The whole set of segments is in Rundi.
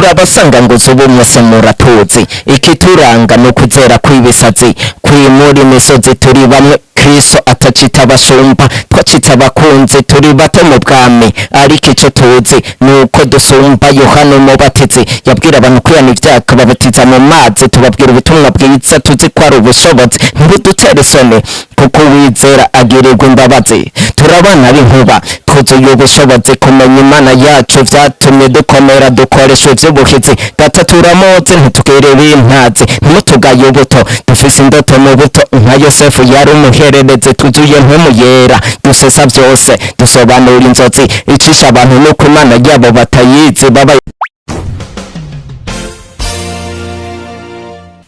Turabasanga ngo z'ubumwe se muratuzi. Ikituranga ni ukuzera kw'ibisazi, kwimura imisozi. Turi bamwe, Kristo atacita abashumba, twacitse abakunzi. Turi bato mu bwami, ariko icyo tuzi ni uko dusumba Yohana Umubatizi. Yabwira abantu kwihana ibyaha, akababatiza mu mazi. Tubabwira ubutumwa bwiza, tuzi ko ari ubushobozi. Ntibudutera isoni, kuko uwizera agirirwa imbabazi. Turabana b'inkuba, twuzuye ubushobozi. Kumenya Imana yacu vyatumye dukomera, dukoresha ivy'ubuhizi. Data turamuzi, ntitugire bintazi. Ntimutugaye ubuto, dufise indoto mu buto nka Yosefu yari umuhererezi. Twuzuye nk'umuyera, dusesa byose, dusobanura inzozi. Icisha abantu nuko Imana yabo batayizi baba.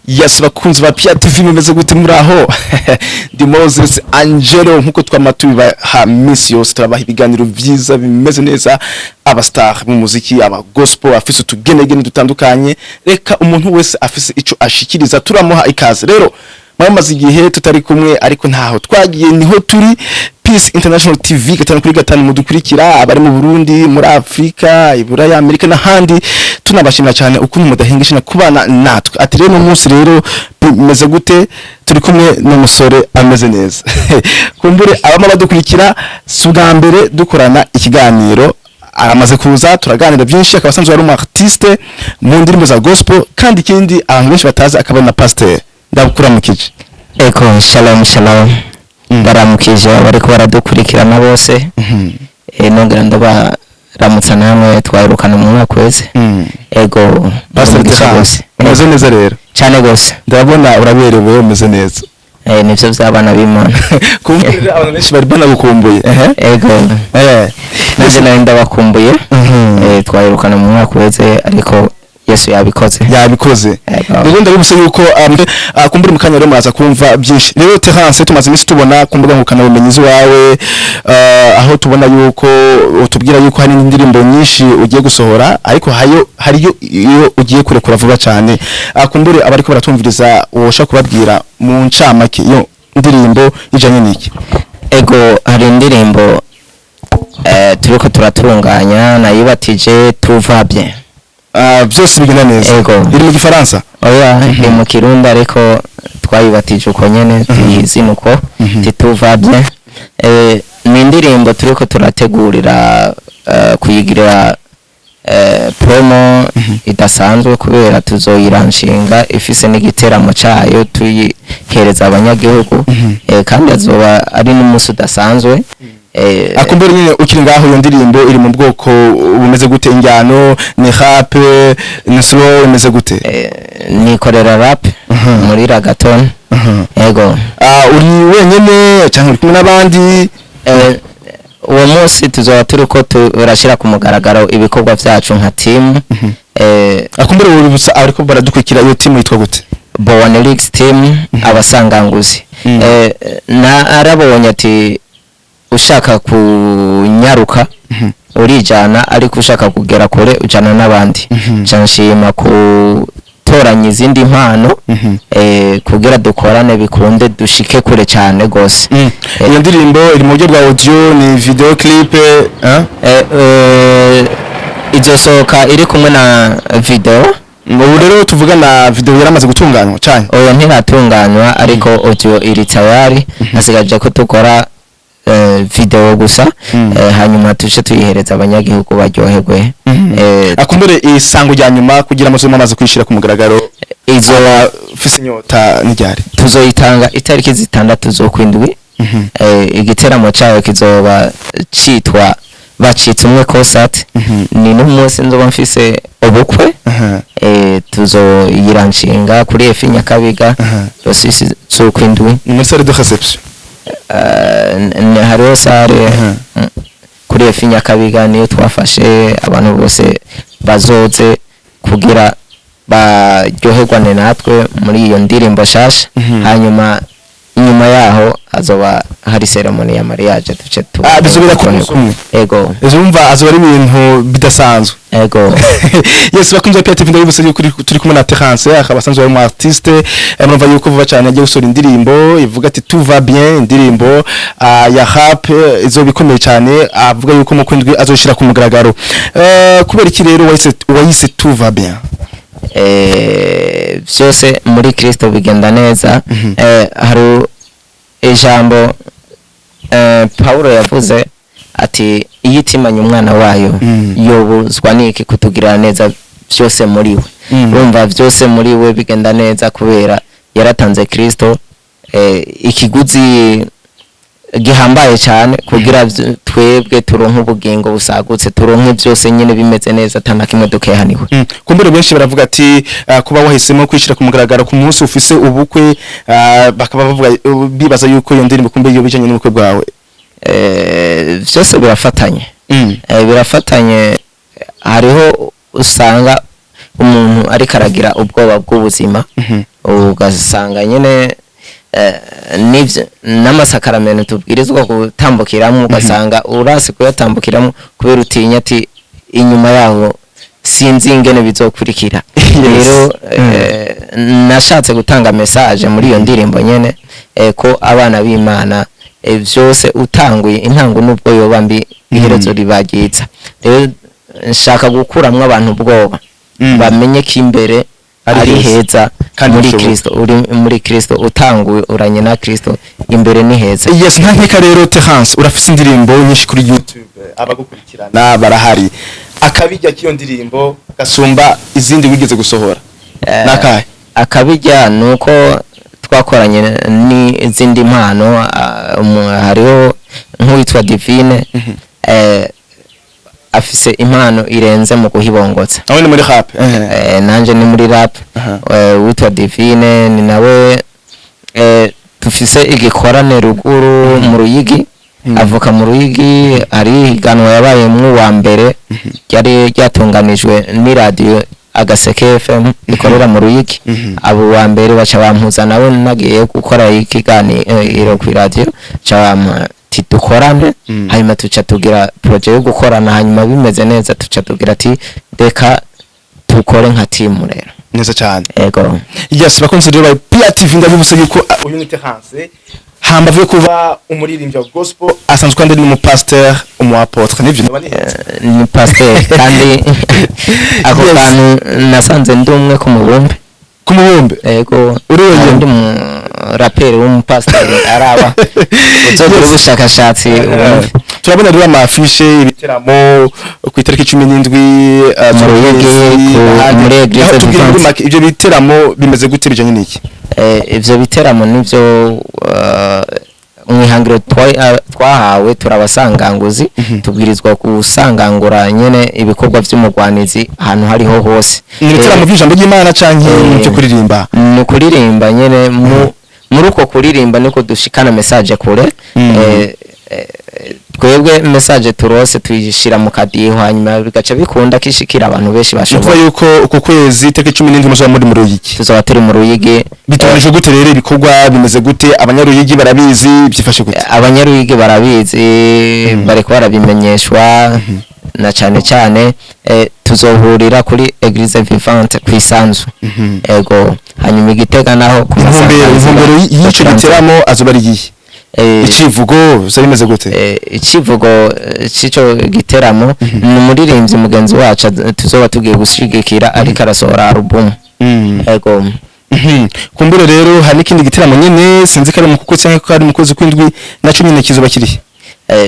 Yes, bakunzi ba Pia TV, mumeze gute? Muri aho? Ndi Moses Angelo. Nkuko twama tubibaha minsi yose, turabaha ibiganiro vyiza bimeze neza, aba star mu muziki, aba gospel afise utugenegene dutandukanye. Reka umuntu wese afise ico ashikiriza turamuha ikaze. Rero mwamaze igihe tutari kumwe, ariko ntaho twagiye, niho turi. Peace International TV, 5 kuri 5 mudukurikira, abari mu Burundi, muri Afrika, Iburaya, Amerika n'ahandi. Tunabashimira cyane ukuntu mudahengeshana kubana natwe. Ati rero umunsi rero bimeze gute? Turi kumwe n'umusore ameze neza. Kumbure abama badukurikira, si ubwa mbere dukorana ikiganiro, aramaze kuza turaganira byinshi. Akaba asanzwe ari umu artiste mu ndirimbo za gospel, kandi ikindi abantu benshi batazi, akaba na pasteur. Ndakuramukije. Eko, shalom shalom. Ndaramukije abariko baradukurikirana bose. Nongera ndabaramutsa namwe twaherukana mu mwaka wese. Ego. Pastor umugisha Terence, gose. umeze neza rero? Cyane gose. Ndabona uraberewe, umeze neza. Nivyo vy'abana b'Imana. Kumbure abantu benshi bari banagukumbuye, ehe. Ego. Nanje nari ndabakumbuye. Twaherukana mu mwaka wese, ariko Yesu yabikoze. Yabikoze. Ego. Rero ndabibutse yuko kumbure mu kanya rero muraza kumva byinshi. Rero Terence, tumaze iminsi tubona ku mbuga ngurukanabumenyi z'iwawe, aho tubona yuko utubwira yuko hari indirimbo nyinshi ugiye gusohora, ariko hayo hariyo iyo ugiye kurekura vuba cyane. Kumbure abariko baratumviriza, wosha kubabwira mu ncamake iyo ndirimbo ijanye n'iki? Ego, hari indirimbo turiko turatunganya, nayibatije "Tout va bien". Byose bigenda neza. Ego. Iri mu Gifaransa? Oya, ni mu Kirundi, ariko twayibatije uko nyene, tuyizina uko ti "Tout va bien". Ni indirimbo turiko turategurira kuyigirira promo idasanzwe, kubera tuzoyiranshinga ifise n'igiteramo cayo, tuyihereza abanyagihugu. Kandi azoba ari n'umunsi udasanzwe. Akumbere nyine ukiri ngaho, iyo ndirimbo iri mu bwoko bumeze gute? Injyano ni rap, ni slow, imeze gute? Nikorera rap muri reggaeton. Ego. Uri wenyene cyangwa uri kumwe n'abandi? Uwo munsi tuzoba turiko turashira ku mugaragaro ibikorwa vyacu nka team. Akumbere wibutsa ariko baradukurikira, iyo team yitwa gute? Boanelix team, abasanganguzi. Na arabonye ati ushaka kunyaruka urijana, ariko ushaka kugera kure ujana n'abandi. Nca nshima gutoranya izindi mpano kugira dukorane, bikunde dushike kure cyane gose. Iyo ndirimbo iri mu buryo bwa audio, ni video clip, eh? Izosohoka iri kumwe na video. Ubu rero tuvugana video yaramaze gutunganywa cyane? Oya, ntiratunganywa, ariko audio iri tayari, hasigaje ko dukora video gusa. Hanyuma tuce tuyihereza abanyagihugu baryoherwe. Akumbere isango rya nyuma kugira ngo mumaze kuyishyira ku mugaragaro, izo ufise inyota, n'iryari? Tuzoyitanga itariki 6 z'ukwindwi. Igiteramo cyayo kizoba citwa "Bacitse Umwe Concert". Ni n'umunsi nzoba mfise ubukwe. Tuzoyiranshinga kuri EFI Nyakabiga, le 6 z'ukwindwi. Ni muri salle de réception? Hariho salle kuri EFI Nyakabiga, niyo twafashe. Abantu bose bazoze kugira baryoherwane natwe muri iyo ndirimbo shasha. Hanyuma Inyuma yaho hazoba hari cérémonie ya mariage, duce tu Ah, bizobera ku munsi umwe? Ego. Urumva azoba ari ibintu bidasanzwe. Ego. Yes, bakunze PTV, ndabibutsa yuko turi kumwe na Terence, akaba asanzwe ari umu artiste. Murumva yuko vuba cyane agiye gusohora indirimbo ivuga ati "Tout va bien", indirimbo ya rap, izoba ikomeye cyane. Avuga yuko mu kwindwi azoshira ku mugaragaro. Kubera iki rero wayise "Tout va bien"? Byose muri Kristo bigenda neza. Hari ijambo Paulo yavuze ati: "Iyo itimanye umwana wayo, yobuzwa niki kutugirira neza byose muri we?" Urumva byose muri we bigenda neza kubera yaratanze Kristo, ikiguzi gihambaye cyane, kugira twebwe turonke ubugingo busagutse, turonke byose nyine bimeze neza, atana kimwe dukehaniwe. Kumbure benshi baravuga ati kuba wahisemo kwishira ku mugaragaro ku munsi ufise ubukwe, bakaba bavuga, bibaza yuko iyo ndirimbo kumbe iyo bijanye n'ubukwe bwawe. Byose birafatanye. Birafatanye. Hariho usanga umuntu ariko aragira ubwoba bw'ubuzima, ugasanga nyine n'ibyo n'amasakaramento tubwirizwa gutambukiramo, ugasanga urasi kuyatambukiramo kubera utinya ati: "Inyuma yaho sinzi ingene bizokurikira." Rero nashatse gutanga message muri iyo ndirimbo nyene, ko abana b'Imana, byose utanguye intango, nubwo yoba mbi, iherezo riba ryiza. Rero nshaka gukuramwo abantu ubwoba, bamenye ko imbere ari ari heza. heza Kandi muri bishoboka. Kristo. Uri muri Kristo, utanguye uranye na Kristo, imbere ni heza. Yes, nta nkeka. Rero Terence, urafise indirimbo nyinshi kuri YouTube, abagukurikirana barahari. Akabijya k'iyo ndirimbo gasumba izindi wigeze gusohora nakahe? Akabijya ni uko twakoranye n'izindi mpano. Hariho nk'uwitwa Divine, afise impano irenze mu guhibongotsa. Nawe ni muri rap? Nanje ni muri rap. Witwa Divine ni nawe, dufise igikorane ruguru mu Ruyigi. Avuka mu Ruyigi. Hari higanwa yabayemwo uwa mbere, ryari ryatunganijwe n'iradiyo Agaseke FM ikorera mu Ruyigi. Abo uwa mbere baca bampuza nawe, nagiye gukora ikiganiro ku iradiyo, baca bampa ati: "Dukorane." Hanyuma tuca tugira projet yo gukorana, hanyuma bimeze neza tuca tugira ati: "Reka tukore nka team rero." Neza cyane. Ego. Yes, bakunze rero ba PTV, ndabibutsa yuko uyu ni Terence, hambavu yo kuba umuririmbyi wa gospel, asanzwe kandi ari n'umupasteur, umu apôtre, nivyo noba nihenze? Ni pasteur kandi ako kantu nasanze ndi umwe ku mubumbe. Ku mubumbe? Ego. Uri wenyine? Undi mu raperi w'umupasiteri araba uzogira ubushakashatsi wumve. Turabona rero ama affiches, ibiteramo ku itariki 17 Mu Ruyigi, z'ukwezi, ahandi. muri Eglise Aho tubwire muri Vivante. make, ibyo biteramo bimeze gute, bijanye n'iki? Ivyo biteramo nivyo mu ihangiro twahawe, turabasanganguzi, tubwirizwa gusangangura nyene ibikorwa vy'umugwanizi ahantu hariho hose. Ni ibiteramo by'ijambo ry'Imana canke byo kuririmba? Ni kuririmba nyene. Muri uko kuririmba niko dushikana message kure. Twebwe message turose tuyishira mu kadiho, hanyuma bigaca bikunda kishikira abantu benshi Ni ukuvuga bashoboye. yuko uku kwezi itariki 17 muzoba muri mu Ruyigi? Tuzaba turi mu Ruyigi. Bitoranijwe gute rero? Ibikorwa bimeze gute? Abanyaruyigi barabizi? Byifashe gute? Abanyaruyigi barabizi, bariko barabimenyeshwa na cane cane. Tuzohurira kuri Eglise Vivante kw'isanzu. Ego. Hanyuma igitega naho ku Intumbero, Masanganzira. intumbero y'ico giteramo azoba ari iyihe? Icivugo bizoba bimeze gute? Icivugo c'ico giteramo ni umuririmbyi mugenzi wacu tuzoba tugiye gushigikira, ariko arasohora album. Ego. Kumbure rero hari n'ikindi giteramo nyene, sinzi ko ari mu kuko cyangwa ko ari mu kwezi kw'indwi, naco nyene kizoba kirihe?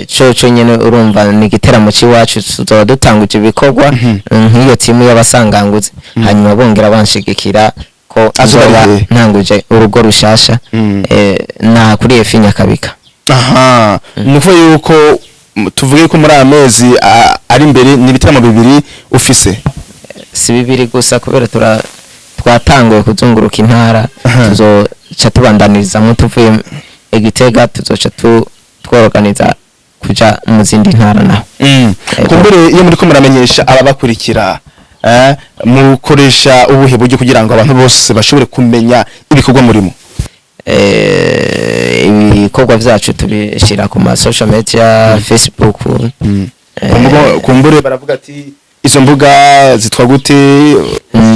Coco nyene urumva ni igiteramo c'iwacu, tuzoba dutanguje ibikorwa nk'iyo timu y'abasanganguzi, hanyuma bongera banshigikira ko Azoba ari nzoba hehe? ntanguje urugo rushasha. Na kuri EFI Nyakabika. Aha ni ukuvuga yuko tuvuge ko muri aya mezi ari imbere ni ibiteramo bibiri ufise? Si bibiri gusa, kubera twatanguye kuzunguruka intara. Tuzoca tubandanirizamwo, tuvuye igitega tuzoca tworoganiza kuja mu zindi ntara naho. Ego. Kumbure iyo muriko muramenyesha ababakurikira, mukoresha ubuhe buryo kugira ngo abantu bose bashobore kumenya ibikorwa murimo? Ibikorwa vyacu tubishira ku ma social media, Facebook. Kumbure baravuga ati izo mbuga zitwa gute?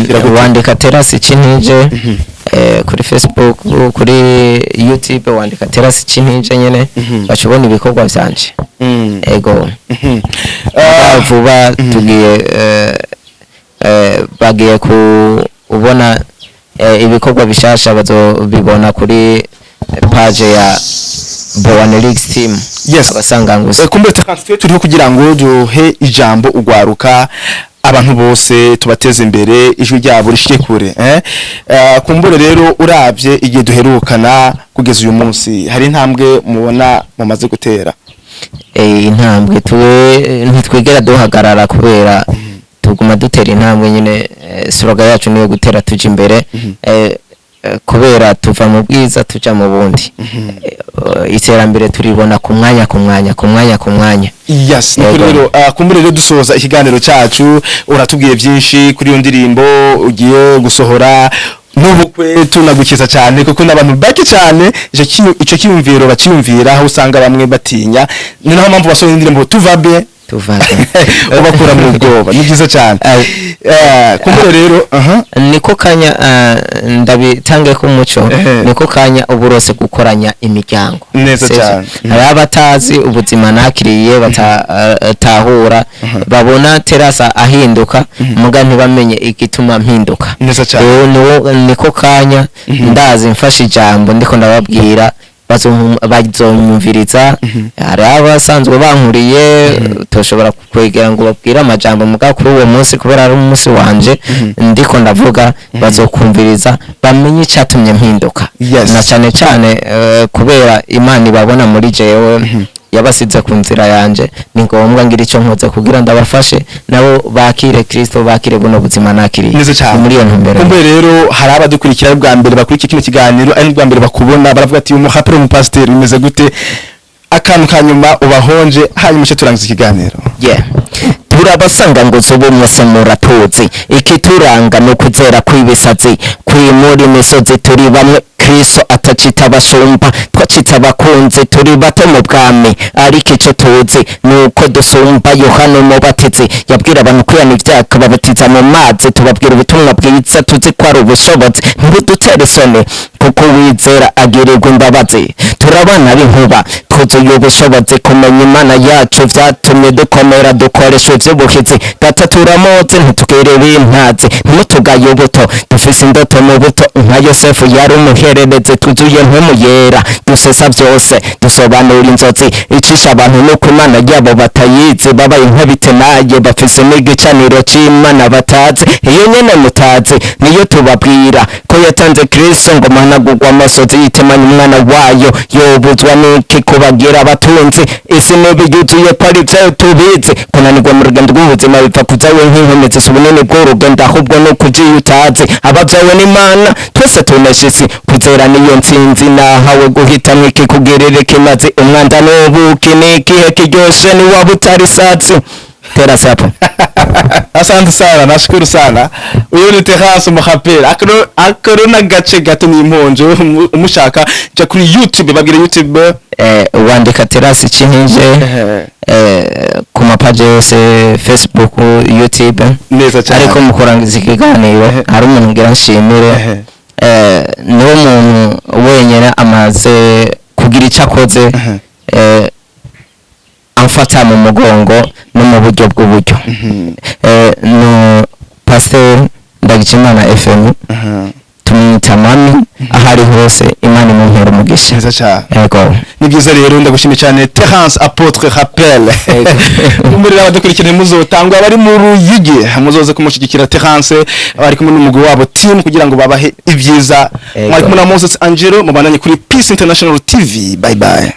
Zitwa gute? Wandika Terasi Cinije kuri Facebook, kuri YouTube wandika Terasi Cinije nyene, baca ubona ibikorwa vyanje. Ego. Vuba tugiye bagiye kubona ibikorwa bishasha, bazobibona kuri page ya Boanelix Team. Abasanganguzi. Kumbure Terasi, turiho kugira ngo duhe ijambo ugwaruka, abantu bose tubateze imbere, ijwi ryabo rishike kure. Kumbure rero uravye igihe duherukana kugeza uyu munsi, hari intambwe mubona mumaze gutera? Intambwe tuwe ntitwigera duhagarara kubera tuguma dutera intambwe nyine. Slogan yacu niyo gutera tuja imbere, kubera tuva mu bwiza tuja mu bundi. Iterambere turibona ku mwanya ku mwanya ku mwanya ku mwanya. Yes, niko. Yego. Rero kumbure rero dusoza ikiganiro cyacu, uratubwiye byinshi kuri iyo ndirimbo ugiye gusohora n'ubukwe. Tunagukiza cyane kuko n'abantu bake cyane ico cyiyumviro bakiyumvira, aho usanga bamwe batinya. Ni naho mpamvu basohoye indirimbo tuva be tuva ubakura mu bwoba. Ni byiza cyane. Kumbure rero aha niko kanya, ndabitange ko umuco. Niko kanya uburose gukoranya imiryango. Neza Sivyo? cyane. Hari abatazi ubuzima nakiriye, batatahura, babona Terasa ahinduka muga ntibamenye igituma mpinduka. Neza cyane. Rero niko kanya, ndazi mfashe ijambo ndiko ndababwira bazonyumviriza. Hari abasanzwe bankuriye utoshobora kwegera ngo babwire amajambo, muga kuri uwo munsi, kubera ari umunsi wanje ndiko ndavuga, bazokumviriza bamenye icyatumye mpinduka. Na cyane cyane kubera Imana ibabona muri jewe, yabasize ku nzira yanje, ni ngombwa ngira icyo nkoze kugira ndabafashe nabo bakire Kristo, bakire buno buzima nakiriye. Neza cyane. Ni muri iyo ntumbero. Kumbe rero hari abadukurikira bwa mbere, bakurikiye kino kiganiro ari bwa mbere bakubona, baravuga ati umuhapero, umupasiteri, bimeze gute? Akantu ka nyuma ubahonje, hanyuma uce turangiza ikiganiro. Yeah. Turabasanga ngo zuba mwese muratuzi, ikituranga ni ukuzera kw'ibisazi, kwimura imisozi. Turi bamwe, Kristo atacita abashumba, twacitse abakunzi. Turi bato mu bwami, ariko icyo tuzi ni uko dusumba Yohana Umubatizi. Yabwira abantu kwihana ibyaha, akababatiza mu mazi. Tubabwira ubutumwa bwiza, tuzi ko ari ubushobozi, ntibudutere isoni kuko uwizera agirirwa imbabazi. Turabana b'inkuba, twuzuye ubushobozi. Kumenya Imana yacu vyatumye dukomera, dukoresha ivy'ubuhizi. Data turamutse, ntitugire bintazi, ntimutugaye ubuto, dufise indoto mu buto nka Yosefu yari umuhererezi. Twuzuye mpemu yera, dusesa byose, dusobanura inzozi. Icisha abantu nuko Imana yabo batayizi, babaye nk'abitenaye, bafise n'igicaniro c'Imana batazi. Iyo nyene mutazi niyo tubabwira ko yatanze Kristo ngo managurwa amasozi, yitemanye umwana wayo. Yobuzwa n'iki kubagira abatunzi, isi n'ibiyuzuye ko ari byayo tubizi? Kunanirwa mu rugendo rw'ubuzima bipfa kujawe nk'inkomezi. Si ubunini bw'urugendo, ahubwo ni ukugiye utazi. Ababyawe n'Imana twese tunesha isi, kwizera niyo ntsinzi. Nahawe guhitamwo ikikugirira ikimazi, umwanda n'ubuki ni ikihe kiryoshe? Niwaba utari satsi tera sapo. Asante sana, nashukuru sana. Uyu ni Terence Muhapera. Akaro n'agace gato ni imponjo. Umushaka ja kuri YouTube, babwira YouTube. Wandika Terasi Cinije ku mapaje yose, Facebook, YouTube. Neza cyane. Ariko mu kurangiza ikiganiro, hari umuntu ngira nshimire. Niwe muntu wenyine amaze kugira icyo akoze, amfata mu mugongo no mu buryo bw'uburyo. Ni Pasiteri Ndagijimana FM, tumwita Mami. Aho ari hose, Imana imumpera umugisha. Neza cyane. Yego. Ni byiza rero, ndagushimiye cyane Terence Apotre Rappel. Yego. Muri abadukurikirana, muzotangwa abari mu Ruyigi, muzoze kumushyigikira Terence, bari kumwe n'umugwi wabo team kugira ngo babahe ibyiza. Yego. Mwari kumwe na Moses Angelo, mubandanye kuri Peace International TV. Bye bye.